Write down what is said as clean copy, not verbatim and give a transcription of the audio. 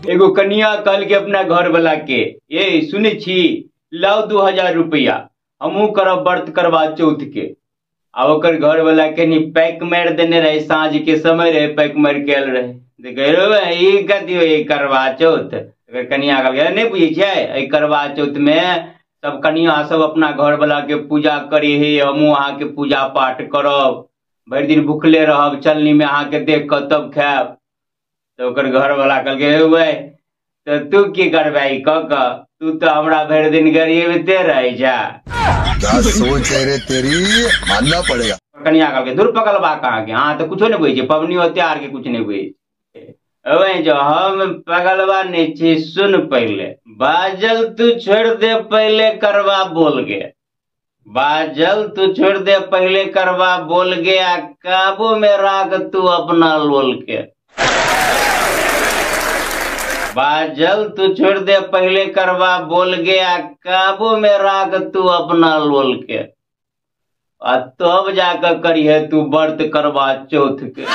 एगो कनिया कहलकै अपना घर वाला के, ए सुनै छी, लाउ 2000 रुपया, हमहूँ करब व्रत करवा चौथ के। आ ओकर घर वाला कनी पैक मारि देने रहे, साँझ के समय रहे, पैक मारि के आयल रहे। देखै ई कथी होइ करवा चौथ। एकर कनिया कहलकै, नहि बुझै छियै, एहि करवा चौथ में सब कनिया सब अपना घर वाला के पूजा करे हे, हमहूँ अहाँके पूजा पाठ करब, भरि दिन भुखले रहब, चलनी में अहाँके देख कऽ तब खायब। तऽ ओकर घर वाला कहलकै, हे भाइ, तऽ तू की करबै ई कऽ कऽ, तू तऽ हमरा भरि दिन गरियबिते रहै छह। क्या सोच है रे तेरी, मानना पड़ेगा। कनिया कहलकै, दूर पकड़बाक अहाँके, अहाँ तऽ कुछो नहि बुझै छियै, पबनियो त्योहार के कुछ नहि बुझै छियै। जो हम पगलवा नहीं छी, सुन पहले, बाजल तू छोड़ दे पहले करवा बोल गे, बाजल तू छोड़ दे पहले करवा बोल गे, आ काबू में राख तू अपना लोल के। बाजल तू छोड़ दे पहले करवा बोल गे, आ काबू में राख तू अपना लोल के, आ तब जाकर करिहे तू व्रत करवा चौथ के।